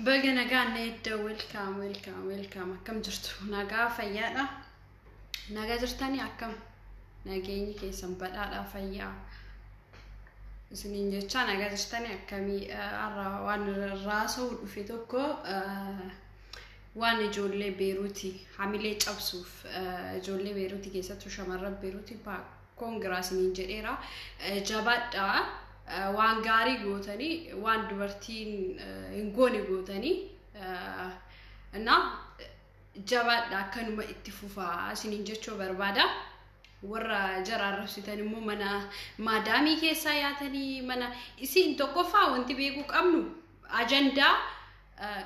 Baga nagaan na edda, welcome, welcome, welcome. Akkam jirtu? Nagaa fayyaadha? Nagaa jirtanii? Akkam nageenyi keessan? Badhaadha, fayyaa isiniin jecha. Nagaa jirtanii? Akkamii? Har'a waan raasa'u dhufe tokko, waan ijoollee Beeruuti hamilee cabsuuf, ijoollee Beeruuti keessattuu shamarran Beeruuti congra isiniin jedheera. Jabaadhaa, waan gaarii gootanii, waan dubartiin hin goone gootanii እና jabaadha, akkanuma itti fufaa isiniin jechuu barbaada. Warra jara arrabsitan immoo mana maadaamii keessaa yaatanii mana isin tokkoffaa wanti beekuu qabnu ajandaa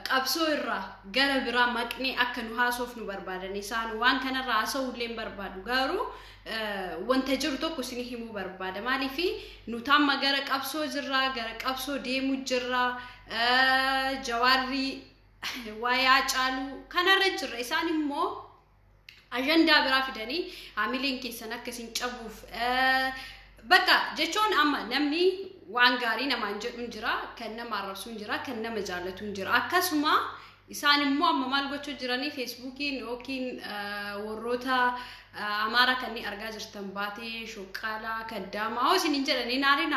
qabsoo irraa gara biraa maqnee akka nu haasofnu barbaadan. Isaan waan kanarraa haasa'uu illee hin barbaadu, garuu wanta jiru tokko isin himuu barbaada. Maaliif nuti amma gara qabsoo jirraa, gara qabsoo deemuu jirraa, Jawaarri waa'ee Haacaaluu kanarra jirra. Isaan immoo ajandaa biraa fidanii hamileen keessan akka isin cabuuf. Bakka jechuun amma namni waan gaarii namaan jedhu hin jira, kan nama arrabsu hin jira, kan nama jaallatu hin jira. Akkasuma isaan immoo amma maal gochuu jiranii, Feesbuukiin yookiin warroota Amaaraa kanneen argaa jirtan baatee shoqqaalaa kaddaamaa hoo isiniin jedhanii naariin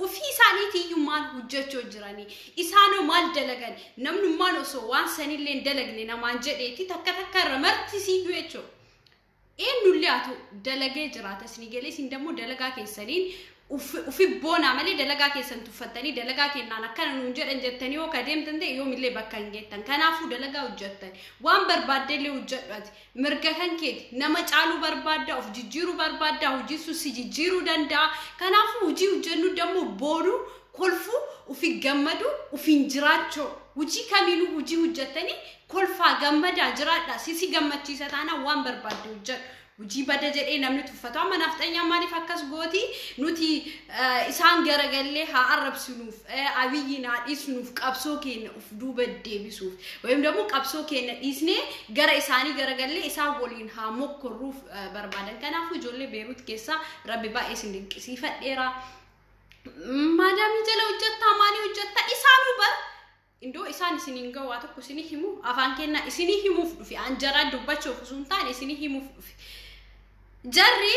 ofii isaaniitiiyyuu maal hojjechuu jiranii, isaanoo maal dalagan? Namnummaan osoo waan sanillee hin dalagne namaan jedheeti takka takka irra martisiiyyuu jechuudha. Eenyullee haa ta'u dalagee jiraata isinii galee. Isin dammoo dalagaa keessaniin ufi boonaa malee dalagaa keessan tuffattanii dalagaa kennaan akkana nuun jedhan jettanii yoo ka deemtan ta'e yoomillee bakka hin geettan. Kanaafuu dalagaa hojjettan, waan barbaaddellee hojjedhu, ati mirga kan keeti. Nama caaluu barbaaddaa, of jijjiiruu barbaaddaa, hojii sun si jijjiiruu danda'a. Kanaafuu hojii hojjennu dammoo boonuu, kolfuu, ufi gammadu, ufiin jiraachuu, hojii kamiinuu hojii hojjettanii kolfaa gammadaa jiraadha. Sisi gammachiisa taanaan waan barbaadde hojjedhu. Hojii bada jedhee namni tuffatu amma nafxanyaa maaliif akkas gooti? Nuti isaan garagallee haa arrabsinuuf, Abiyyiin haa dhiisnuuf, qabsoo keenya uf duuba deebisuuf ወይም ደግሞ qabsoo keenya dhiisnee gara isaanii garagallee isaan waliin haa mokkorruuf barbaadan. Kanaafuu ijoollee Beeruut keessaa Rabbi baay'ee isin dinqisiifadheera. Maadaamii jala hojjettaa, maalii hojjettaa, isaanuu bar indoo isaan isiniin ga'u waa tokko isinii himu, afaan kennaa isinii himuuf dhufe, an jaraa dubbachuuf osoo hin taane isinii himuuf dhufe. Jarri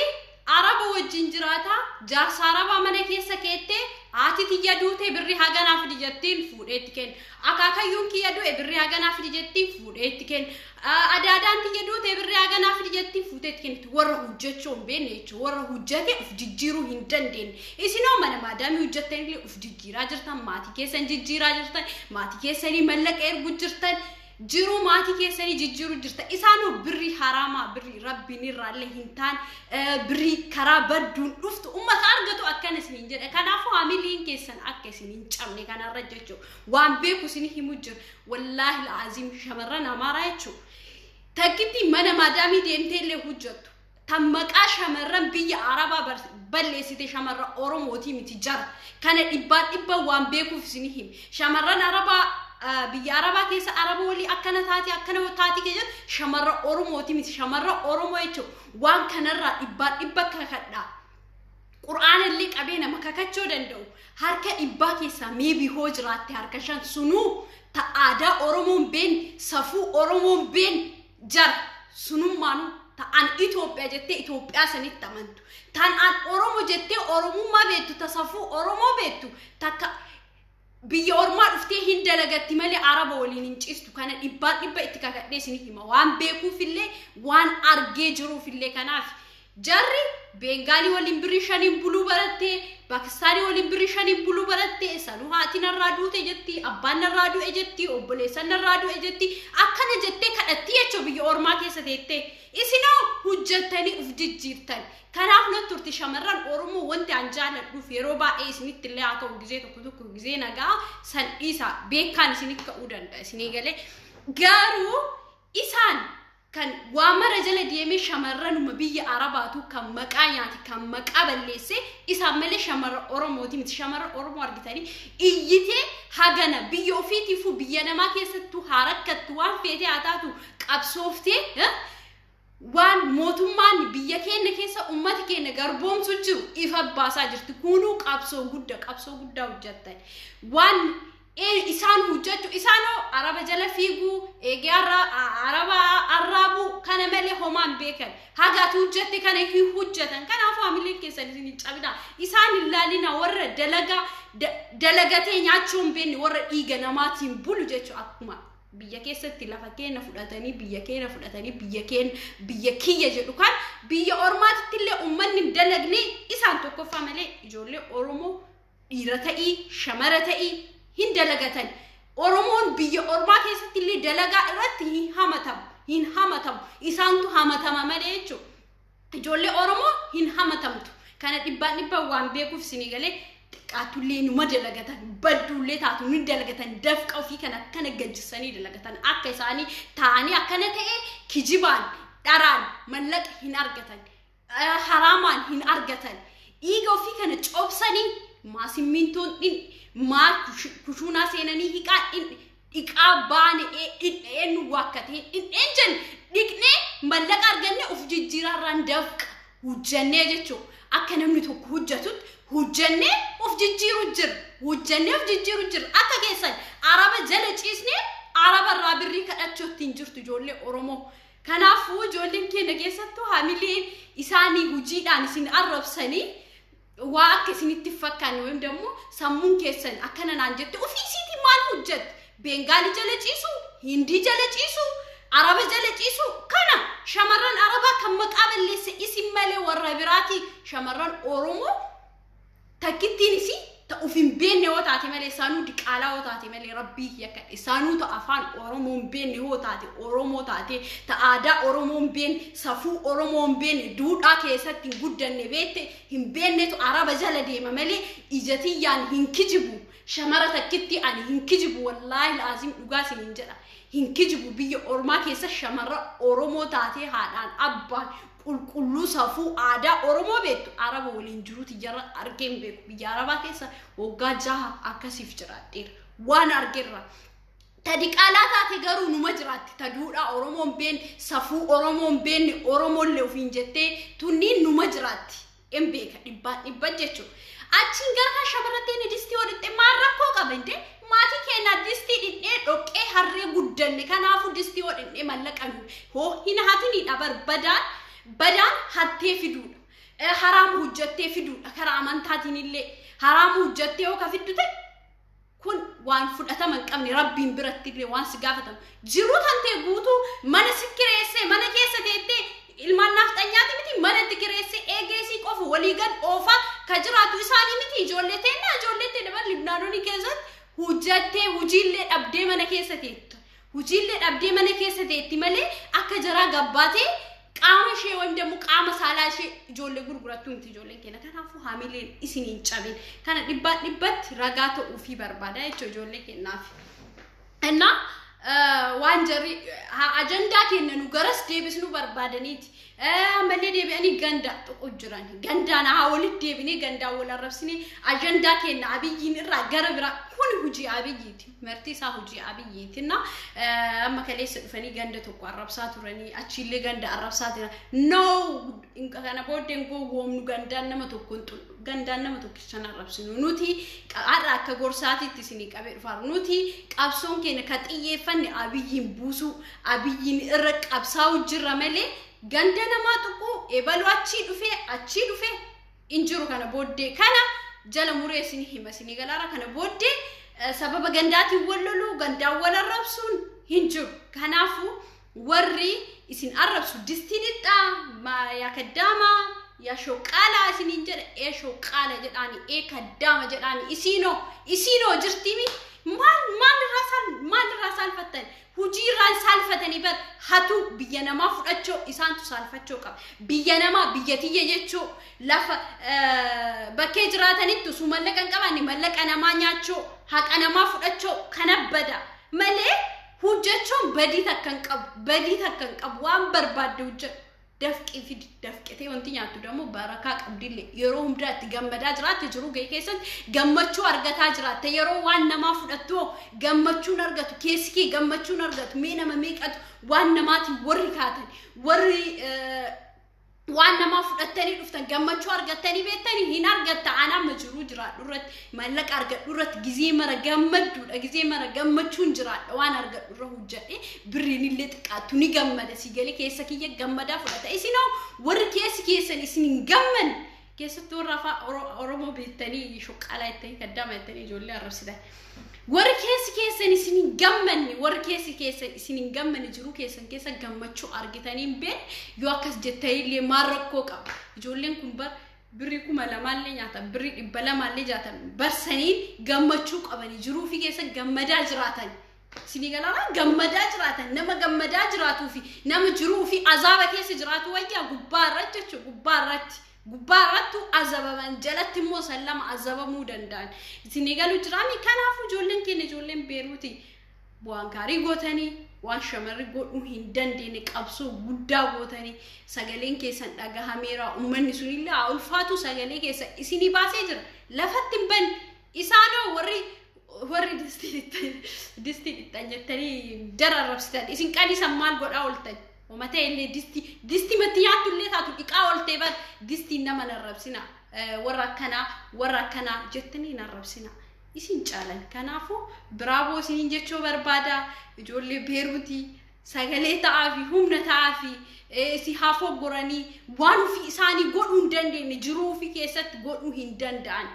Araba wajjin jiraata, jaarsa Arabaa mana keessa keettee, haati tiyya duute birri haganaa fidi jettiin fuudheetti kenna. Akaakayyuun kiyya du'e birri haganaa fidi jettiin fuudheetti kenna. Adaadaan tiyya duute birri haganaa fidi jettiin fuuteetti kenniti. Warra hojjechuu hin beekne jechuudha. Warra hojjete of jijjiiruu hin dandeenye. Isinoo mana maadaamii hojjettanillee of jijjiiraa jirtan, maatii keessan jijjiiraa jirtan, maatii keessanii mallaqa erguu jirtan. Jiruu maatii keessanii jijjiiruu jirta. Isaanoo birrii haraamaa, birrii Rabbiin irraallee hin taane, birrii karaa badduun dhuftu ummata argatu akkana isiniin jedha. Kanaafuu haamiliin keessan akka isin hin cabne kanarra jechuudha. Waan beeku isin himu jira. Wallaahi la'aziim, shamarran Amaaraa jechuudha. Takkitti mana maadaamii deemtee illee hojjettu. Tan maqaa shamarran biyya Arabaa balleessite shamarran Oromootii miti jara. Kana dhibbaan dhibba waan beekuuf isin himi. Shamarran Arabaa biyya Arabaa keessa Araba walii akkana taati, akkana taati keessatti shamarran Oromooti miti. Shamarran Oromoo jechuun waan kanarraa dhibbaan dhibba kakadhaa. Qur'aanallee qabee nama kakachuu danda'u harka 100 keessaa meebii hoo jiraatte harka 5 sunuu ta aadaa Oromoon been safuu Oromoon been jara sunummaanuu ta'an Itoophiyaa jettee Itoophiyaa sanitti amantu ta'an Oromo jettee Oromummaa beektu ta safuu Oromoo beektu takka biyya ormaa dhuftee hin dalagatti malee Araba waliin hin ciistu kana 100% itti kakadhee isin hima waan beekuufillee waan argee jiruufillee kanaaf jarri Bengaalii waliin birrii 5 buluu barattee Paakistaanii waliin birrii 5 buluu barattee sanuu haati narraa duute jetti abbaan narraa du'e jetti obboleessan narraa du'e jetti akkana jettee kadhatti jechuu biyya ormaa keessa teettee isinoo hojjettanii uf jijjiirtan kanaaf na turti shamarran Oromoo wanti an jaaladhuuf yeroo baay'ee isinitti illee haa ta'u gizee tokko tokko gizee nagaa san dhiisaa beekaan isinitti ka'uu danda'a isinii galee garuu isaan kan waa mara jala deemee shamarranuma biyya Arabaatu kan maqaa nyaate kan maqaa balleesse isaan malee shamarra Oromooti miti shamarra Oromoo argitanii iyyitee hagana biyya ofiitiifuu biyya namaa keessattuu haa rakkattu waan feetee haa taatu qabsooftee waan mootummaan biyya keenya keessa ummati keenya garboomsu jiru ifa baasaa jirti kunuu qabsoo guddaa hojjettan waan isaan hojjechuu isaanoo Araba jala fiiguu eegee Araba arraabuu kana malee homaan beekan hagaatu hojjette kana hin hojjetan kanaafuu hamileen keessan isin hin cabina isaan hin laalina warra dalagatee nyaachuu hin beekne warra dhiiga namaatiin bulu jechuu akkuma biyya keessatti lafa keenya fudhatanii biyya keenya fudhatanii biyya keenya biyya kiyya jedhu kan biyya ormaatitti illee uummanni hin dalagne isaan tokkoffaa malee ijoollee Oromoo dhiira ta'ii shamara ta'ii hin dalagatan Oromoon biyya ormaa keessatti illee dalagaa irratti hin hamatamu isaantu hamatama malee jechuudha ijoollee Oromoo hin hamatamtu kana 100% waan beekuuf isinii galee xiqqaatullee numa dalagatan badduullee taatu ni dalagatan dafqa ofii kana akkana gajjisanii dalagatan akka isaanii taa'anii akkana ta'e kijibaan dharaan mallaqa hin argatan haraamaan hin argatan dhiiga ofii kana coobsanii maa simmintoon maa kushuunaa seenanii hiqaa dhiqaa baane dhidhee nu waakkatee dhidheen jenne dhiqnee mallaqa arganne of jijjiiraarraan dafqa hojjannee jechuudha akka namni tokko hojjetutti hojjannee of jijjiiru jira hojjannee of jijjiiru jira akka keessan Araba jala ciisnee Araba irraa birrii kadhachuu ittiin jirtu ijoollee Oromoo kanaafuu ijoolleen keenya keessattuu hamileen isaanii hojiidhaan isin arrabsanii waa akka isinitti fakkaanne yookiin immoo sammuun keessan akkana naan jette ofii isiitiin maal hojjette Bengaalii jala ciisu Hindii jala ciisu Araba jala ciisu kana shamarran Arabaa kan maqaa balleesse isin malee warra biraati shamarran Oromoo takkittiin isii ta'uuf hin beekne yoo taate malee isaanuu diqaalaa yoo taate malee rabbii yakka isaanuu ta'a afaan Oromoo hin beekne yoo taate Oromoo taate ta aadaa Oromoo hin beekne safuu Oromoo hin beekne duudhaa keessatti hin guddanne beekte hin beeknetu Araba jala deema malee ija tiyyaan hin kijibu shamara takkitti ani hin kijibu wallaahi laazim dhugaa isin hin jedha hin kijibu biyya ormaa keessa shamarra Oromoo taatee haadhaan abbaan qulqulluu safuu aadaa Oromoo beektu Araba waliin jiruuti jara argeen beeku biyya Arabaa keessa waggaa 6 akkasiif jiraadheera waan argeerra. Ta diqaalaa taate garuu numa jiraatti ta duudhaa Oromoon beekne safuu Oromoon beekne Oromoollee ofiin jettee tunniin numa jiraatti hin beeka 100% jechuudha. Achiin gara shamarratteen distii hodhite maal rakkoo qaba indee maatii keenya distii dhidhee dhoqqee harree guddanne kanaafuu distii hodhine mallaqa hoo hin hatinidha barbadaan badaan hattee fiduudha haraama hojjettee fiduudha karaa amantaatiin illee haraama hojjettee yoo ka fiddu ta'e kun waan fudhatama hin qabne rabbiin biratti illee waan si gaafatamu jiruu tantee guutuu mana si kireessee mana keessa teettee ilmaan nafxanyaati miti manatti kireessee eegeesii qofu walii gad oofaa ka jiraatu isaanii miti ijoollee teennaa ijoollee teenne bara Libnaanonii keessatti hojjettee hojiillee dhabdee mana keessa teettu hojiillee dhabdee mana keessa teetti malee akka jaraa gabbaatee qaama ishee wayim ደግሞ qaama saalaa ishee ijoollee gurgurattu miti ijoolleen keenya kanaafuu hamileen isin hin cabin kana 100% ragaa ta'uufii barbaada jechuudha ijoollee keenyaaf. Innaa waan jarri ajandaa keenya nu garas deebisnuu barbaadaniiti. Ammallee deebi'anii ganda tuqu jiran gandaan haa walitti deebinee gandaan wal arrabsinee ajandaa keenya Abiyyiin irraa gara biraa kun hojii Abiyyiiti marti isaa hojii Abiyyiiti na amma kaleessa dhufanii ganda tokko arrabsaa turanii achiillee ganda arrabsaa turan no kana booddeen gowwoomnu gandaan nama tokko hin xullu Gandaan nama tokkichaan arrabsinu. Nuti har'a akka gorsaatiitti isinii qabee dhufaaru. Nuti qabsoon keenya ka xiyyeeffanne Abiyyiin buusuu, Abiyyiin irra qabsaa'u jirra malee ganda namaa tuquu ebaluu achii dhufee achii dhufee hin jiru. Kana booddee kana jala muree isinii hima, isinii galaara. Kana booddee sababa gandaatiin wal loluu, gandaan wal arrabsuun hin jiru. Kanaafuu warri isin arrabsu distii dhixxaa yaa kaddaamaa yaa shoqqaalaa isiniin jedha, ee shoqqaala jedhaani, ee kaddaama jedhaani. Isiinoo jirtimi maal maal irraa maal irraa saalfattan? Hujii irraa saalfatanii bar. Hatu biyya namaa fudhachoo isaantu saalfachoo qaba. Biyya namaa biyya tiyya jechuu, lafa bakkee jiraatanitti osoo mallaqa hin qabaanne mallaqa namaa nyaachoo, haqa namaa fudhachoo kana bada malee hojjechuun badii takka hin qabu, badii takka hin qabu. Waan barbaadde hojjedhu, dafqii fidi. Dafqitee wanti nyaattu dammoo barakaa qabdillee, yeroo hundaa itti gammadaa jiraatte, jiruu gahee keessatti gammachuu argataa jiraatte. Yeroo waan namaa fudhattu gammachuun argatu, keessi kee gammachuun argatu. Mee nama meeqatu waan namaatiin warri kaatan, warri waan namaa fudhattanii dhuftan gammachuu argattanii beektanii hin argatta. An amma jiruu jiraadhu irratti, maallaqa argadhu irratti gizee mara gammadduudha, gizee mara gammachuun jiraadha. Waan argadhu irra hojjedhe, birriin illee xiqqaattu ni gammada. Si galee keessa kiyya gammadaa fudhata. Isinoo warri keessi keessan isin hin gammanne, keessattuu warra afaan Oromoo beektanii shuqqalaa jettanii, kaddaama jettanii ijoollee arrabsitan. Warri keessi keessan isin hin gammanne, warri keessi keessan isin hin gammanne, jiruu keessan keessa gammachuu argitanii hin beekne, yoo akkas jettanii maal rakkoo qaba? Ijoolleen kun bar birrii 2000llee nyaatan, birrii 200llee nyaatan, barsaniin gammachuu qabanii jiruu fi keessa gammadaa jiraatan. Isinii galaanaa gammadaa jiraatan. Nama gammadaa jiraatuu fi nama jiruu fi azaaba keessa jiraatu wayyaa gubbaa irratti jechuudha, gubbaa irratti. Gubbaa irrattu azabaman, jalatti immoo sallama azabamuu danda'an. Isinii galu jiraami. Kanaafuu ijoolleen keenya, ijoolleen Beeruuti, waan gaarii gootanii, waan shamarri godhuu hin dandeenye, qabsoo guddaa gootanii, sagaleen keessan dhagahameera. Uummanni sunillee haa ulfaatu, sagalee keessa isinii baasee jira. Lafatti hin banne. Isaanoo warri distii dhixxan jettanii jara arrabsitan, isin qaliisan maal godhaa ooltan? Uummata illee distii matti nyaattu illee taatu dhiqaa ooltee bar. Distiin nama arrabsina, warra akkanaa warra akkanaa jettanii hin arrabsina. Isin caalan. Kanaafuu biraaboo isiniin jechuu barbaada. Ijoollee Beeruutii sagalee ta'aa fi humna ta'aa fi si haa foggoranii. Waan ofii isaanii godhuu hin dandeenye, jiruu ofii keessatti godhuu hin danda'an,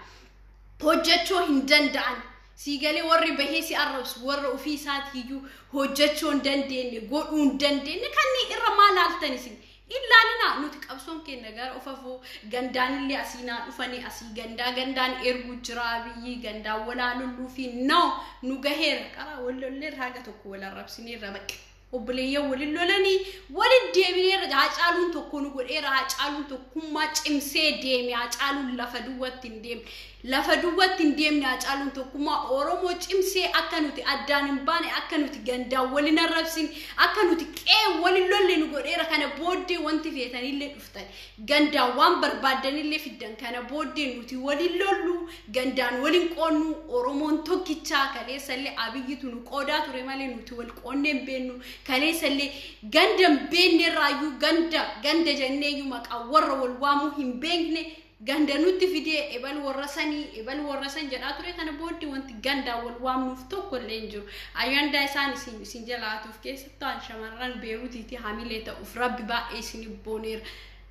hojjechuu hin danda'an. Siigalee warri bahee si arrabsu warra ofii isaatiiyyuu hojjechuu hin dandeenye, godhuu hin dandeenye. Kanneen irra maal laaltan isin? Ilaalinaa. Nuti qabsoon keenya gara ofafoo gandaanillee asii naa dhufanii, asii gandaa gandaan erguu jira biyyi gandaan walaa lolluu fi noo nu gaheera. Qaraa wal lolleerra, haga tokko wal arrabsineerra, bakka obboleeyyan walin lolanii walin deebineerra. Hacaaluun tokko nu godheera. Hacaaluun tokkummaa cimsee deeme. Hacaaluun lafa duwwatti hin deemne, lafa duwwatti hin deemne. Hacaaluun tokkummaa Oromoo cimsee akka nuti addaan hin baane, akka nuti gandaan walin arrabsine, akka nuti qe'ee walin lolle nu godheera. Kana booddee wanti feetanillee dhuftan, gandaan waan barbaaddanillee fiddan, kana booddee nuti walin lollu, gandaan walin qoonnu. Oromoon tokkichaa. Kaleessallee Abiyyitu nu qoodaa ture malee nuti wal qoonnee hin beennu. Kaleessallee ganda hin beekne irraayyuu ganda ganda jenneeyyuu maqaa warra wal waamuu hin beekne ganda nutti fidee ebal warra sanii, ebal warra san jedhaa ture. Kana booddee wanti gandaa wal waamnuuf tokko illee hin jiru. Ayyaandaa isaan isin jalaatuuf, keessattuu an shamarran Beeruutiitti hamilee ta'uuf rabbi baay'ee isin booneera.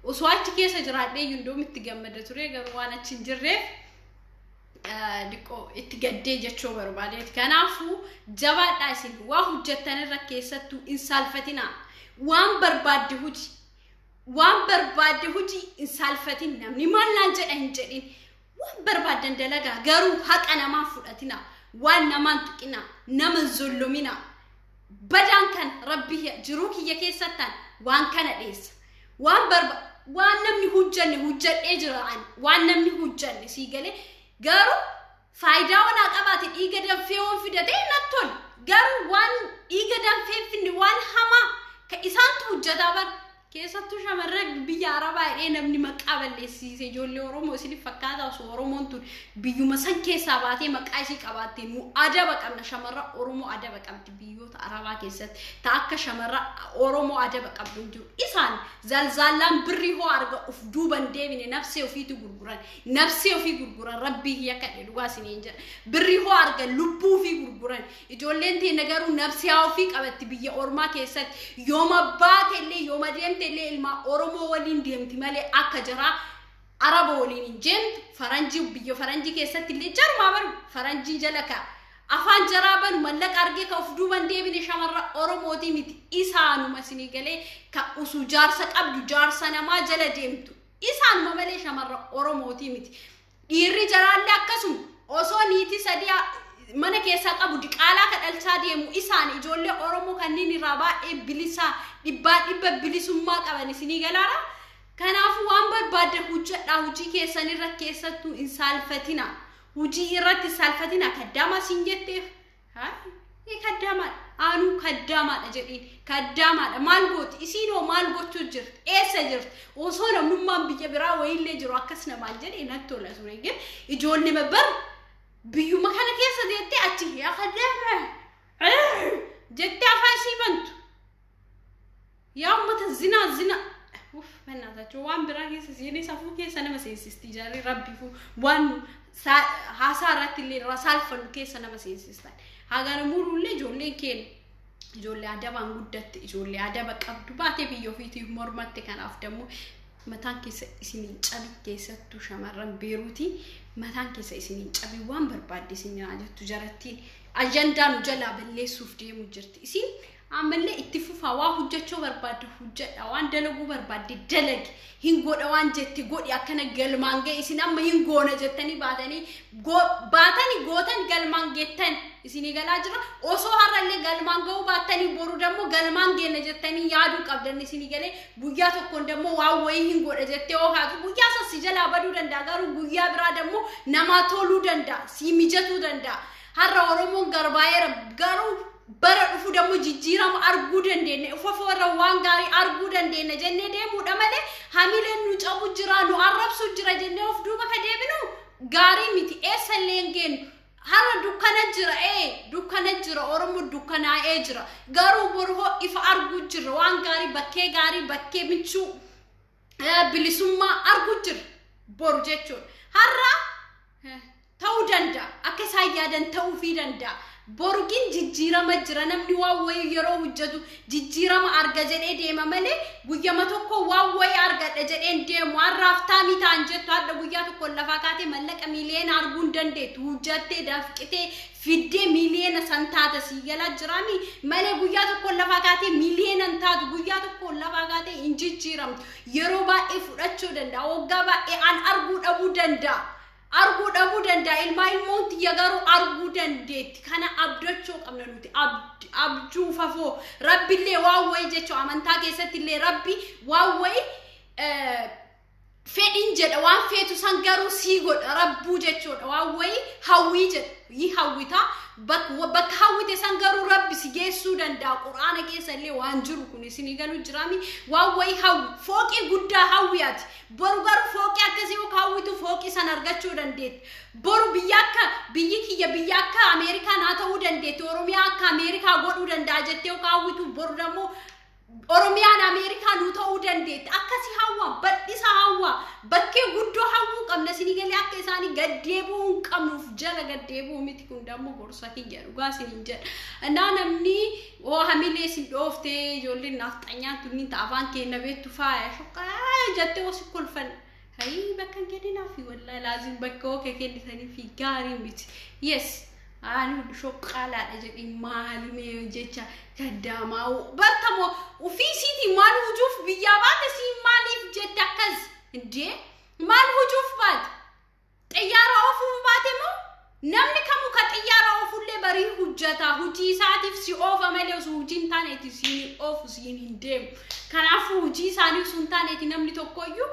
Osoo achi keessa jiraadhee hundoom itti gammada ture, garuu waan achi hin jirreef diqqoo itti gaddee jechuu barbaadeeti. Kanaafuu jabaadhaa. Isin waa hojjettan irra keessattuu hin saalfatinaa. Waan barbaadde hojii. Waan barbaadde hojii, hin saalfatin. Namni maal naan jedha hin jedhin. Waan barbaaddan dalagaa, garuu haqa namaa fudhatinaa. Waan namaan tuqinaa. Nama hin zollominaa. Badaan kan rabbi jiruu kiyya keessattaan waan kana dheessa. Waan barba waan namni hojjanne hojjadhee jira ani, waan namni hojjanne sii galee, garuu faayidaa wanaa qabaate, dhiiga danfee waan fidate natti tola. Garuu waan dhiiga danfee finne, waan hamaa ka isaantu hojjataa bar, keessattuu shamarran biyya arabaa. Arabaa jedhee namni maqaa balleessise ijoollee Oromoo isiniif fakkaata. Osoo Oromoon tun biyyuma san keessaa baatee maqaa ishii qabaatte nu adaba qabna. Shamarra Oromoo adaba qabdi biyyoota Arabaa keessatti. Ta akka shamarra Oromoo adaba qabdu hin jiru. Isaan zalzaallaan birrii hoo arga uf duuban deebine nafsee ofiitu gurguran. Nafsee ofii gurguran rabbii kiyya kadhe dhugaa isiniin jedha. Birrii hoo arga lubbuu ofii gurguran. Ijoolleen teenya garuu nafsee ofii qabatti biyya ormaa keessatti. Yooma baate illee yooma deemte illee ilma Oromoo waliin deemti malee akka jaraa Araba waliin hin deemtu. Faranjii biyya faranjii keessatti illee jarumaa baru faranjii jala ka'a. Afaan jaraa banu mallaqa argee ka of duuban deebine shamarra Oromootii miti. Isaanuma isinii galee ka usuu jaarsa qabdu jaarsa namaa jala deemtu. Isaanuma malee shamarra Oromootii miti. Dhiirri jaraallee akkasuma osoo niitii sadii mana keessaa qabu diqaalaa ka dhalchaa deemu isaan ijoollee Oromoo kanneen irraa baay'ee bilisaa dhibbaa dhibba bilisummaa qaban isinii galaara. Kanaafuu waan barbaadde hojjedhaa hojii keessan irra keessattuu hin saalfatina. Hojii irratti saalfatina kaddaama siin jetteef. Kaddaamaadha. Aanuu kaddaamaadha jedhiin. Kaddaamaadha. Maal gooti? Isiinoo maal gochuu jirti? Eessa jirti? Osoo namnummaan biyya biraa wayiillee jiru akkas namaan jedhee natti tola ture. Ijoollee bar biyyuma kana keessa jettee achi yaa kaddaama jettee afaan isii bantu. Yaa uummata zinaa zinaa. Uff, በእናታቸው waan biraa keessa seenee safuu keessa nama seensisti jarri rabbiifuu waan haasaa irratti illee irraa saalfannu keessa nama seensistan. Hagana muruullee ijoolleen keenya ijoollee adabaan guddatte ijoollee adaba qabdu baatee biyya ofiitiif mormatte. Kanaaf dammoo mataan keessa isiniin cabi keessattuu shamarran Beeruutii mataan keessa isiniin cabi waan barbaadde isin jettu jarattiin ajandaa nu jalaa balleessuuf deemu jirti. Isin ammallee itti fufaa waa hojjechuu barbaadde hojjedha waan dalaguu barbaadde dalagi hin godha waan jette godhi akkana galmaan ga'e isin amma hin goona jettanii baatanii baatanii gootan galmaan geettan isinii galaa jira. Osoo har'allee galmaan ga'uu baattanii boru dammoo galmaan geenna jettanii yaaduu qabdan isinii galee guyyaa tokkoon dammoo waan wayii hin godha jettee oo kaatu guyyaa san si jalaa baduu danda'a garuu guyyaa biraa dammoo namaa toluu danda'a si mijatuu danda'a. Har'a Oromoon garbaa'eera garuu bara dhufu dammoo jijjiirama arguu dandeenya ufafa warra waan gaarii arguu dandeenya jennee deemuudha malee hamileen nu cabu jira nu arrabsu jira jennee of duuba ka deebinu gaarii miti eessallee hin geenyu. Har'a dukkana jira dukkana jira Oromoo dukkanaa'ee jira garuu boru hoo ifa arguu jira waan gaarii bakkee gaarii bakkee michuu bilisummaa arguu jira boru jechuudha. Har'a ta'uu danda'a akka isaan yaadan ta'uufii danda'a. Borgin jijjiirama jira namni waan wayii yeroo hojjetu jijjiirama arga jedhee deema malee guyyama tokko waan wayii argadha jedheen deemu har'aaf taamii ta'an jettu hadha guyyaa tokko lafaa kaatee mallaqa miiliyoona arguu hin dandeettu hojjattee dafqitee fiddee miiliyoona san taata sii galaa jiraami malee guyyaa tokko lafaa kaatee miiliyoona hin taatu guyyaa tokko lafaa kaatee hin jijjiiramtu yeroo baay'ee fudhachuu danda'a waggaa baay'ee an arguu dhabuu danda'a. Arguu dhabuu danda'a ilmaa ilmoon tiyya garuu arguu dandeetti kana abdachuu qabna nuti abjuu fafoo rabbillee waan wayii jechuu amantaa keessatti illee rabbi waan wayii fedhiin jedha waan feetu san garuu sii godha rabbuu jechuudha waan wayii hawwii jedha yi hawwita bakka hawwite san garuu rabbi si geessuu danda'a quraana keessa illee waan jiru kun isinii galuu jiraami waan wayii hawwi fooqii guddaa hawwi ati boru garuu fooqii akkasii yoo hawwitu fooqii san argachuu dandeetti boru biyya akka biyyi kiyya biyya akka Ameerikaa naa ta'uu dandeetti Oromiyaa akka Ameerikaa godhuu danda'a jettee yoo hawwitu boru dammoo Oromiyaan Ameerikaa nuu ta'uu dandeetti akkasii hawwa bal'isa hawwa bakkee guddoo hawwuu qabna isinii galee akka isaanii gaddeebi'uu hin qabnuuf jala gaddeebi'uu miti kun dammoo gorsa kiyya dhugaa isiniin jedha. Innaa namni oo hamilee isin dhooftee ijoolleen nafxanyaan tunniin ta'a afaan keenya beektu faaya shoqqaa jettee osi kolfan. Hayii bakka hin kenninaafi wallaahi laazim bakka oo kee kennitaniifi gaarii miti. Yes. Ani shoqqaalaadha jedhee maali jecha kaddaamaa bartamoo ofii isiitii maal hujuuf biyyaa baate siin maaliif jette akkas indee maal hujuuf baate xiyyaara oofuuf baate moo namni kamuu ka xiyyaara oofullee barii hojjata hojii isaatiif si oofa malee osoo hojii hin taaneeti siin oofu siin hin deemu kanaafuu hojii isaanii osoo hin taaneeti namni tokkoyyuu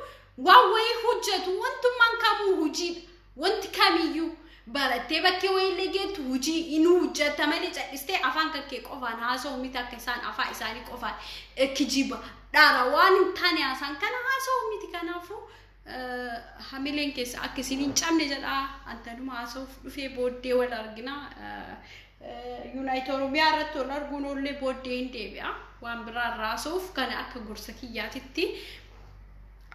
waan wayii hojjetu wantummaan kamuu hojiidha wanti kamiyyuu. Barattee bakkee wayiillee geettu hojii inuu hojjetta malee cal'istee afaan kan kee qofaan haasa'u miti akka isaan afaan isaanii qofaan kijiba dhaara waan hin taane haasa'an kana haasa'u miti. Kanaafuu hamileen keessa akka isin hin cabne jedhaa antanuma haasa'uuf dhufee booddee wal argina. Unite Oromiyaa irratti wal arguun oollee booddee hin deebi'a. Waan biraa irraa haasa'uuf kana akka gorsa kiyyaatitti.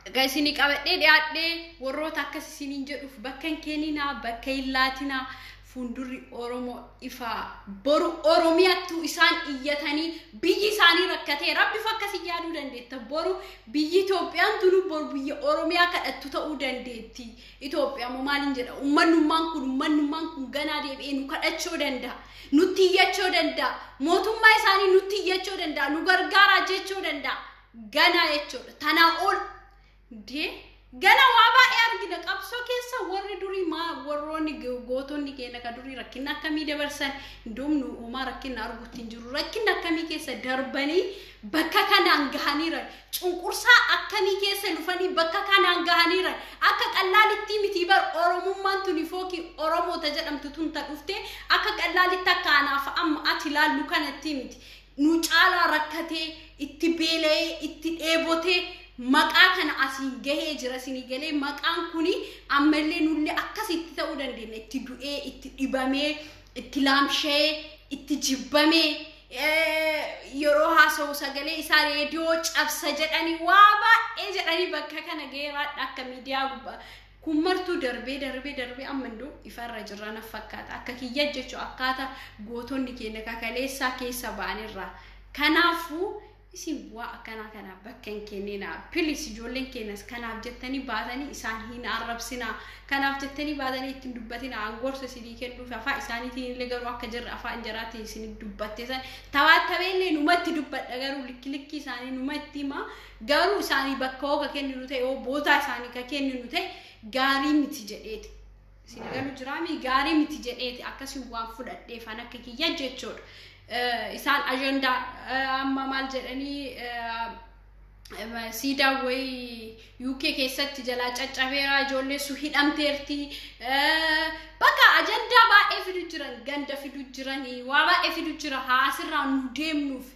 Egaa isinii qabadhee dhiyaadhee warroota akkas isiniin jedhuuf bakka hin kenninaa, bakka hin laatinaa. Fuuldurri Oromoo ifaa. Boru Oromiyaattuu isaan iyyatanii biyyi isaanii rakkatee rabbiif akkasii yaaduu dandeetta. Boru biyyi Itoophiyaan tunu boru biyya Oromiyaa kadhattu ta'uu dandeetti. Itoophiyaa moo maaliin jedha? Uummanummaan kun ganaa deebi'ee nu kadhachuu danda'a. Nutti iyyachuu danda'a. Mootummaa isaanii nutti iyyachuu danda'a. Nu gargaaraa jechuu danda'a. Ganaa jechuudha. Tanaa ol dee gana waa baay'ee argina qabsoo keessa. Warri durii maa warroonni gootonni keenya ka durii rakkina akkamii dabarsan, hundoomnu uumaa rakkina arguutti hin jiru. Rakkina akkamii keessa darbanii bakka kanaan gahaniiran, cunqursaa akkamii keessa lufanii bakka kanaan gahaniiran. Akka qallaalitti miti bar. Oromummaan tuni fookii Oromoota jedhamtu tun ta dhufte akka qallaalitti akka anaaf amma ati ilaallu kanatti miti. Nu caalaa rakkatee, itti beela'ee, itti dheebotee maqaa kana asiin gahee jira. Isinii galee? Maqaan kuni ammallee nullee akkasitti ta'uu dandeenya. Itti du'ee, itti dhibamee, itti laamshee, itti jibbamee, yeroo haasa'u sagalee isaa reediyoo cabsa jedhanii, waa baay'ee jedhanii bakka kana gaheeraadha. Akka miidiyaa gubbaa kun martuu darbee darbee darbee amma iddoo ifarra jirra na fakkaata, akka kiyya jechuun akkaataa gootonni keenya kakaleessaa keessa ba'anirraa. Kanaafuu isin bu'aa akkanaa kanaaf bakka hin kenninaa, please. Ijoolleen keenyas kanaaf jettanii baatanii isaan hin arrabsinaa, kanaaf jettanii baatanii ittiin dubbatinaa. Angorsa isinii kennuuf afaan isaaniitiin illee garuu akka jirre afaan jaraatiin isin dubbatte san tabaatabeellee numatti dubbadha, garuu likki likki isaanii numatti hima. Garuu isaanii bakka hoo ka kenninu ta'e, hoo bootaa isaanii ka kenninu ta'e, gaarii miti jedheeti. Isin galu jiraami? Gaarii miti jedheeti akkasii waan fudhadheefan akka kiyya jechuudha. Isaan ajandaa amma maal jedhanii, siidaa wayii UK keessatti jalaa caccabeera, ijoollee su hidhamteerti. Bakka ajandaa baay'ee fidu jiran, ganda fidu jiranii, waa baay'ee fidu jira. Haasirraa nu deemnuuf,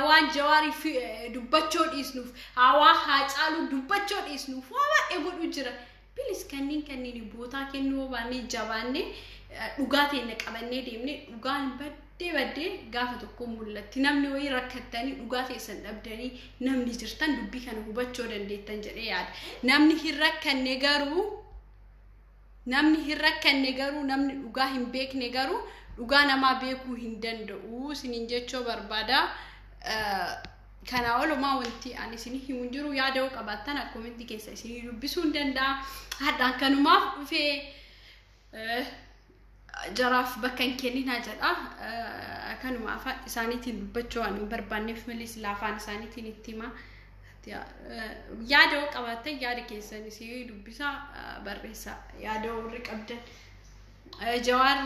waan Jawaarii dubbachuu dhiisnuuf, waan Haacaaluu dubbachuu dhiisnuuf waa baay'ee godhu jira. Please, kanneen kanneen bootaa kennuu baannee, jabaannee, dhugaa teenya qabannee deemnee, dhugaan baddee baddee gaafa tokko mul'atti. Namni wayii rakkattanii dhugaa teessan dhabdanii namni jirtan dubbii kana hubachuu dandeettan jedhee yaada. Namni hin rakkanne garuu, namni hin rakkanne garuu, namni dhugaa hin beekne garuu dhugaa namaa beekuu hin danda'u isiniin jechuu barbaada. Kanaa olumaa wanti ani isinii himu hin jiru. Yaada yoo qabaattan akkomitti keessa isinii dubbisuu hin danda'a. Hadhaan kanumaaf dhufee jaraaf bakka hin kenninaa jedha. Kanuma afaan isaaniitiin dubbachuu waan hin barbaanneef malee sila afaan isaaniitiin itti hima. Yaada yoo qabaattan yaada keessan isinii dubbisaa, barreessaa yaada warri qabdan. Jawaar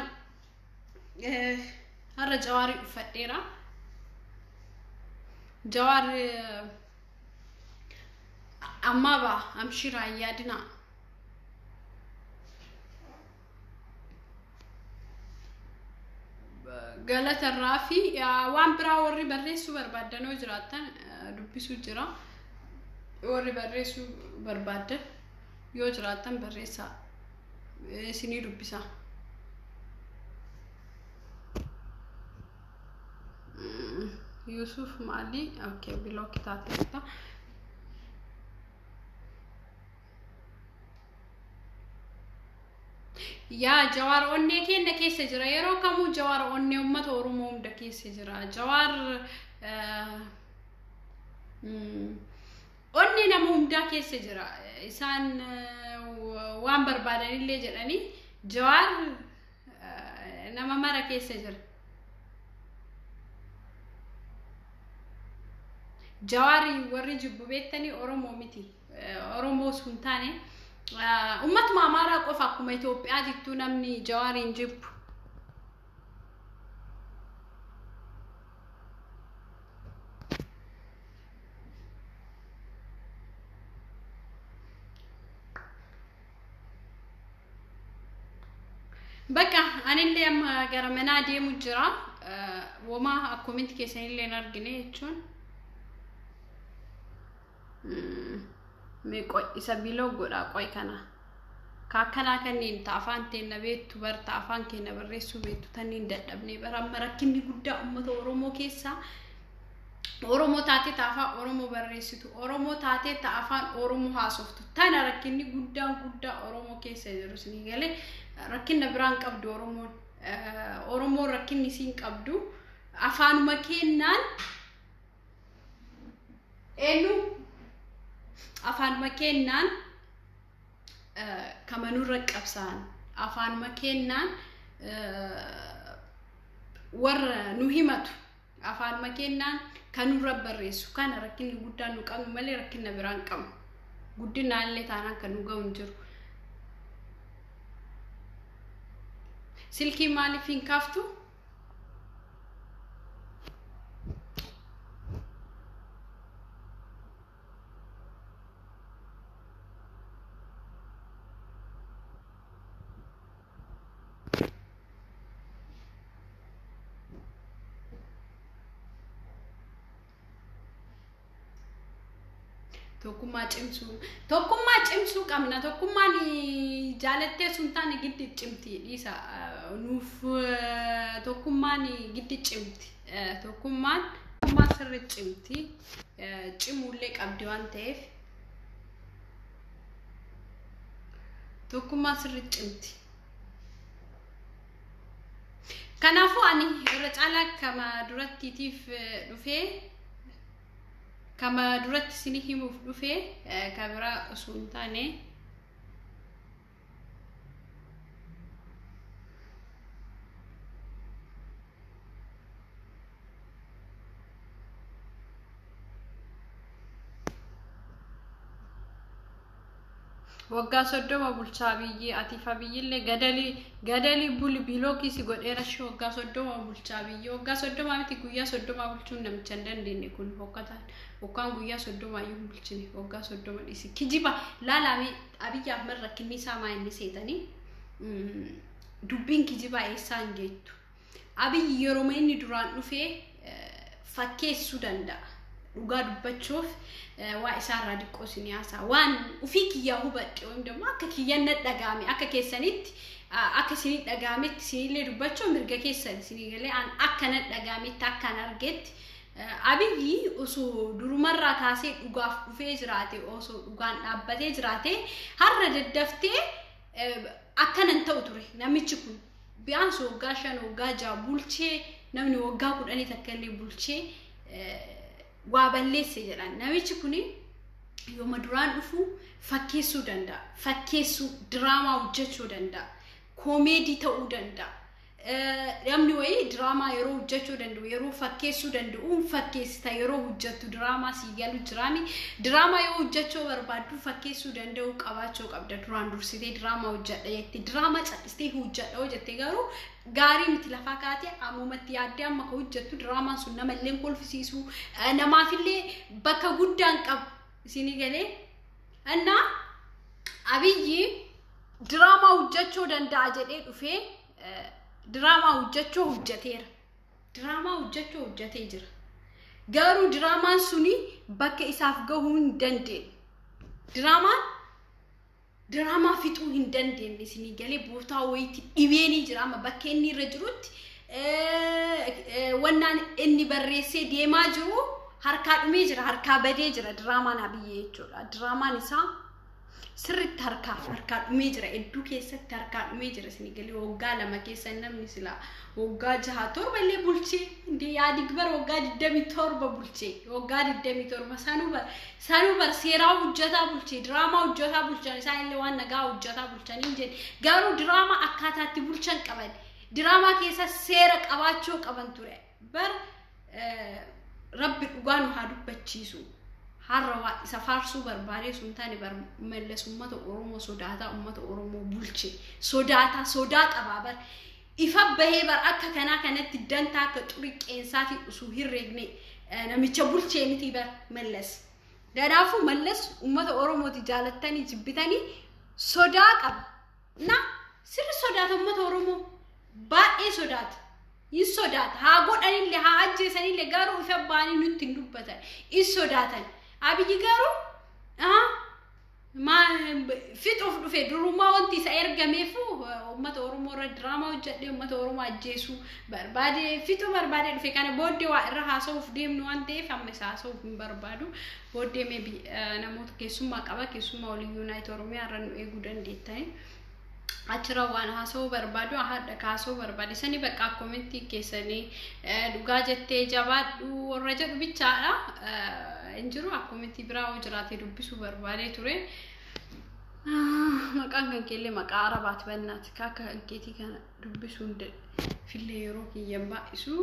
har'a Jawaarii uffadheera. Jawaar ammaa ba'a, amshiraa hin yaadinaa. Galatarraa fi waan biraa warri barreessuu barbaaddan yoo jiraattan dubbisuu jira. Warri barreessuu barbaaddan yoo jiraattan barreessaa, isinii dubbisa. Yusuf maali? Okay, block taateetta. Yaa Jawaar onnee keenya keessa jira. Yeroo kamuu Jawaar onnee uummata Oromoo hunda keessa jira. Jawaar onnee nama hundaa keessa jira. Isaan waan barbaadanillee jedhanii Jawaar nama mara keessa jira. Jawaari warri jibbu beektanii Oromoo miti. Oromoo sun taane uummatuma Amaaraa qofa akkuma Itoophiyaatittuu namni Jawaariin jibbu. Bakka anillee amma gara manaa deemu jira. Womaa akkuminti keessanillee hin argine jechuun. Mee qoy isa biloo godhaa qoy kana. Kaakkanaa kanneen ta afaan teenna beektu bar ta afaan keenya barreessuu beektu tanniin dadhabnee bara amma rakkinni guddaa uummata Oromoo keessaa Oromoo taatee ta afaan Oromoo barreessitu, Oromoo taatee ta afaan Oromoo haasoftu. Tana rakkinni guddaan guddaa Oromoo keessa jiru isinii galee rakkina biraan qabdu Oromoon. Oromoon rakkinni isiin qabdu afaanuma kennaan eenyu afaanuma kennaan kamanurra qabsaan afaanuma kennaan warra nu himatu afaanuma kennaan kanurra barreessu kana rakkinni guddaan nu qabnu malee rakkina biraan qabnu guddinaallee taanaan kan nu ga'u hin jiru. Silkii maaliif hin kaaftu? Tokkummaa cimsuu. Tokkummaa cimsuu qabna. Tokkummaan jaalattee sun taane giddi cimti dhiisa. Nuuf tokkummaan giddi cimti. Tokkummaan sirri cimti. Cimuullee qabdi waan ta'eef. Tokkummaan sirri cimti. Kanaafuu ani irra caalaa kama durattiitiif dhufee kama duratti isinii himuuf dhufee ka biraa osoo hin taane waggaa 30 bulchaa biyyee atiif biyyillee gadalii gadalii buli bilookii si godheera shi waggaa 30 bulchaa biyyee waggaa 30 miti guyyaa 30 bulchuun namicha hin dandeenye kun hokkataan yookaan guyyaa 30 iyyuu hin bulchine waggaa 30 dhiisi kijiba laalame Abiyyi Ahmed rakkinni isaa maa inni seetanii dubbiin kijibaa eessaa hin geettu. Abiyyi yeroo inni duraan dhufee fakkeessuu danda'a. Dhugaa dubbachuuf waa isaarraa diqqoo isin haasaa waan ufii kiyyaa hubadhe yookiin immoo akka kiyyaan na dhagahame akka keessanitti akka isinii dhagahametti isinillee dubbachuu mirga keessan isinii galee an akka na dhagahametti akka an argetti Abiyyi osoo durumarraa kaasee dhugaaf dhufee jiraate osoo dhugaan dhaabbatee jiraate har'a daddaftee akkanan ta'u ture namichi kun bi'aansi waggaa 5 waggaa 6 bulchee namni waggaa 10 takka illee bulchee waa balleesse jedhan namichi kun yooma duraan dhufu fakkeessuu danda'a fakkeessuu diraamaa hojjechuu danda'a koomeedii ta'uu danda'a namni wayii diraamaa yeroo hojjechuu danda'u yeroo fakkeessuu danda'u fakkeessita yeroo hojjettu diraamaa sii galu jiraami diraamaa yoo hojjechuu barbaaddu fakkeessuu danda'u qabaachuu qabda duraan dursitee diraamaa hojjedha jettee diraamaa cal'istee hojjedha hojjette garuu gaarii miti lafaa kaatee ammumatti yaaddee amma ka hojjettu diraamaan sun namallee kolfisiisu namaafillee bakka guddaan qabu isinii galee innaa Abiyyi diraamaa hojjechuu danda'a jedhee dhufee diraamaa hojjechuu hojjeteera. Diraamaa hojjechuu hojjetee jira. Garuu diraamaan suni bakka isaaf gahuu hin dandeenye. Diraamaan diraamaa fixuu hin dandeenye isinii galee bootaa wayiitti dhibeenii jira amma bakka inni irra jirutti wannaan inni barreessee deemaa jiru harkaa dhumee jira harkaa badee jira diraamaan Abiyyi jechuudha. Diraamaan isaa sirriitti harkaa dhumee jira hedduu keessatti harkaa dhumee jira isinii galee waggaa 2 keessa namni silaa waggaa 6 7 illee bulchee yaadi bara waggaa 27 bulchee waggaa 27 sanuu bar seeraa hojjetaa bulchee diraamaa hojjetaa bulchan isaan illee waan nagaa hojjetaa bulchanii hin jedhe garuu diraamaa akkaataatti bulchan qaban diraamaa keessa seera qabaachuu qaban ture bar rabbi dhugaa nu haa dubbachiisu. Har'a waa isa faarsuu barbaadee sun taane bar mallas uummata Oromoo sodaataa uummata Oromoo bulche sodaataa sodaa qabaa bar ifa bahee bar akka kanaa kanatti dantaa akka xurii qeensaatiin osoo hin reegne namicha bulchee miti bar mallas. Kanaafuu mallas uummata Oromooti jaalattanii jibbitanii sodaa qaba. Na Sirri sodaata uummata Oromoo. Baay'ee sodaata. Hin sodaata. Haa godhanillee haa ajjeesanillee garuu ifa ba'anii nutti hin dubbatan. Hin sodaatan. Abiyyi garuu fixuuf dhufe durumaa wanti isa ergameefu uummata Oromoo irra diraamaa hojjedhee uummata Oromoo ajjeesuu barbaade fixuu barbaade dhufe. Kana booddee waa irra haasa'uuf deemnu waan ta'eef amma isa haasa'uuf hin barbaadu. Booddee maybe namoota keessummaa qaba, keessummaa waliin Unite Oromiyaa irra nu eeguu dandeettani. Achirra waan haasa'uu barbaadu haadha kaasuu barbaade sani bakka commentii keessanii dhugaa jettee jabaadhu warra jedhu bichaadha. Hin jiru commentii biraa hoo jiraate dubbisuu barbaadee ture. Maqaan kan keellee maqaa Arabaati bannaati. Akka kan keetii kana dubbisuu fillee yeroo kiyyan baay'isu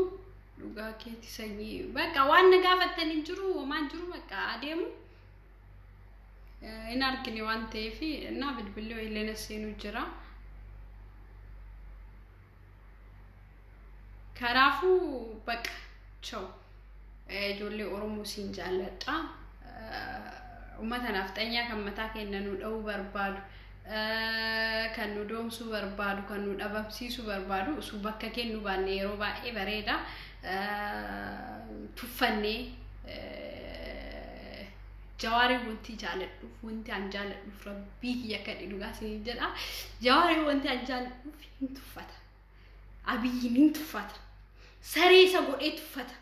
dhugaa keeti sanyii. Bakka waan na gaafattan hin jiru, homaan jiru bakka adeemu. Hin argine waan ta'eef naa bilbillee illee na seenuu jira. Kanaafuu bakka choo ijoollee Oromoo siin jaalladha. Uummata nafxanyaa kan mataa keenya nu dha'uu barbaadu, kan nu doomsuu barbaadu, kan nu dhabamsiisuu barbaadu osoo bakka kennu baanne yeroo baay'ee bareeda. Tuffannee Jawaarii wanti jaaladhuuf, wanti an jaaladhuuf rabbii kiyya akka dhugaa isin jedha. Jawaarii wanti an jaaladhuuf hin tuffata. Abiyyiin hin tuffata. Saree isa godhee tuffata.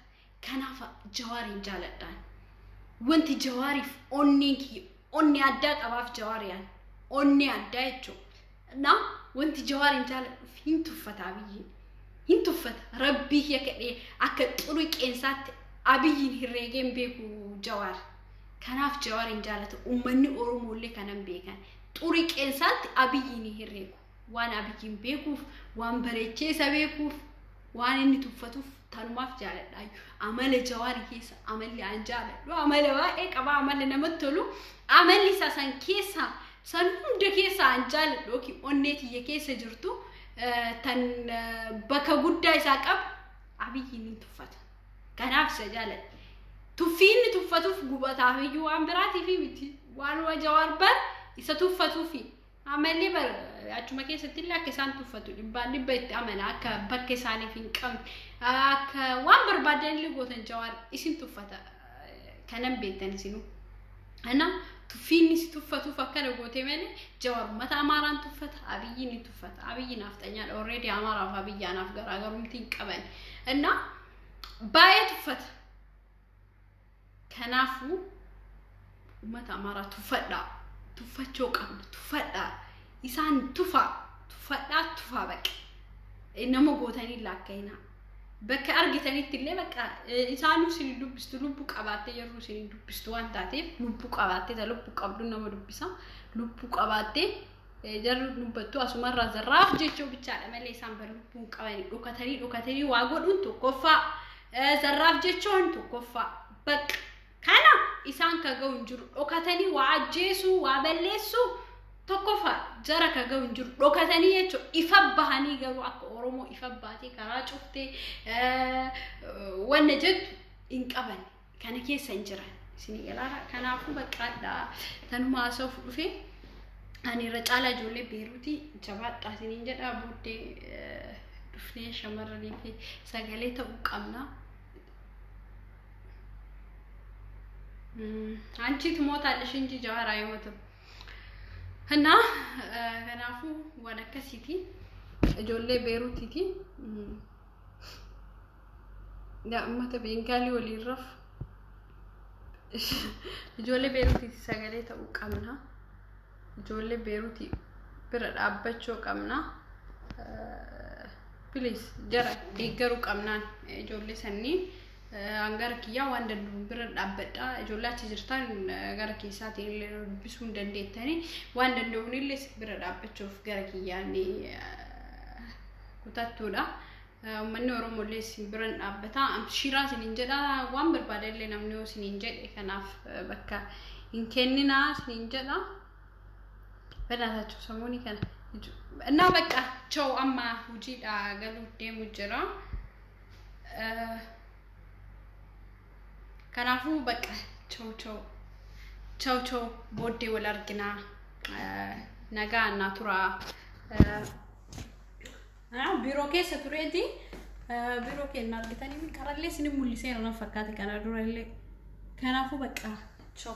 Kanaaf Jawaariin jaaladhaan. Wanti Jawaariif onneen kiyya onnee addaa qabaaf Jawaariyaan onnee addaa jechuudha. Na wanti Jawaariin jaaladhuuf hin tuffata Abiyyiin. Hin tuffata. Rabbii kiyya kadhee akka xurii qeensaatti Abiyyiin herreegeen beeku Jawaar. Kanaaf Jawaariin jaalata. Uummanni Oromoo illee kanan beekan. Xurii qeensaatti Abiyyiin hin herreegu. Waan Abiyyiin beekuuf, waan bareechee isa beekuuf, waan inni tuffatuuf tanumaaf jaaladha. Amala Jawaarii keessa amalli an jaaladhu amala baay'ee qaba, amala namatti tolu. Amalli isaa san keessa san hunda keessa an jaaladhu yookiin onnee tiyya keessa jirtu tan bakka guddaa isaa qabu Abiyyiin hin tuffata. Kanaaf isa jaaladha. Tuffii inni tuffatuuf gubataaf iyyuu waan biraatiif miti. Waan Jawaar bar isa tuffatuufi. Amalli bar achuma keessatti illee akka isaan tuffatu dhibbaan dhibba itti amana, akka bakka isaaniif hin qabne, akka waan barbaadan illee gootan Jawaar isin tuffata. Kanan beektan isinuu. Ana tuffiin si tuffatuuf akkana goote malee Jawaar uummata Amaaraan tuffata, Abiyyiin ni tuffata. Abiyyi naafxanyaadha. Already Amaaraaf Abiyyi anaaf garaagarumti hin qaban. Innaa baay'ee tuffata. Kanaafuu uummata Amaaraa tuffadhaa. Tuffachuu qabna. Tuffadhaa. Isaan tufaa. Tuffadhaa tufaa baqa. Nama gootanii laakka'inaa. Bakka argitanitti illee bakka isaanuu isin dubbistu lubbuu qabaattee yeroo isin dubbistu waan taateef lubbuu qabaattee ta lubbuu qabdu nama dubbisa. Lubbuu qabaattee jarri dubbattu asumarraa zarraaf jechuu bichaadha malee isaan bar lubbuu hin qabani. Dhokatanii dhokatanii waa godhuun tokkoffaa. Zarraaf jechuun tokkoffaa. Bakka kana isaan ka ga'u hin jiru. Dhokatanii waa ajjeesuu, waa balleessuu tokkoffaa jara ka ga'u hin jiru. Dhokatanii jechuun ifa bahanii garuu akka Oromoo ifa baatee karaa cuftee wanna jettu hin qaban. Kana keessa hin jiran. Isin galaara. Kanaafuu baqqaadhaa tanuma haasa'uuf dhufe. Ani irra caalaa ijoollee Beeruutii jabaadhaa isiniin jedha. Booddee dhufnee shamarranii fi sagalee ta'uu qabna. አንቺ ትሞታለሽ እንጂ ጀዋር አይሞትም። እና kanaafuu waan akkasiiti ijoollee Beeruutiiti. Uummata Beengaalii waliin rafu. Ijoollee Beeruutiiti sagalee ta'uu qabna. Ijoollee Beeruutii bira dhaabbachuu qabna. Please jara deeggaruu qabnaan ijoollee sannii. Gara kiyyaa waan danda'u bira dhaabbadha. Ijoollee achi jirtan gara keessaatiin illee dubbisuu hin dandeettanii waan danda'uun illee bira dhaabbachuuf gara kiyyaan kutattuudha. Uummanni Oromoo illee isin bira dhaabbata. Shiraa isiniin jedha, waan barbaade illee namni yoo isiniin jedhe kanaaf bakka hin kenninaa isiniin jedha. Badhaasachuu sammuuni kana. Innaa bakka choo amma hojiidha galuuf deemu jira. Kanaafuu bakka choo choo choo choo booddee wal arginaa. Nagaa annaa turaa. Biiroo keessa tureeti. Biiroo keenya argitanii qarallee isin mul'iseera na fakkaate kana durallee. Kanaafuu bakka choo.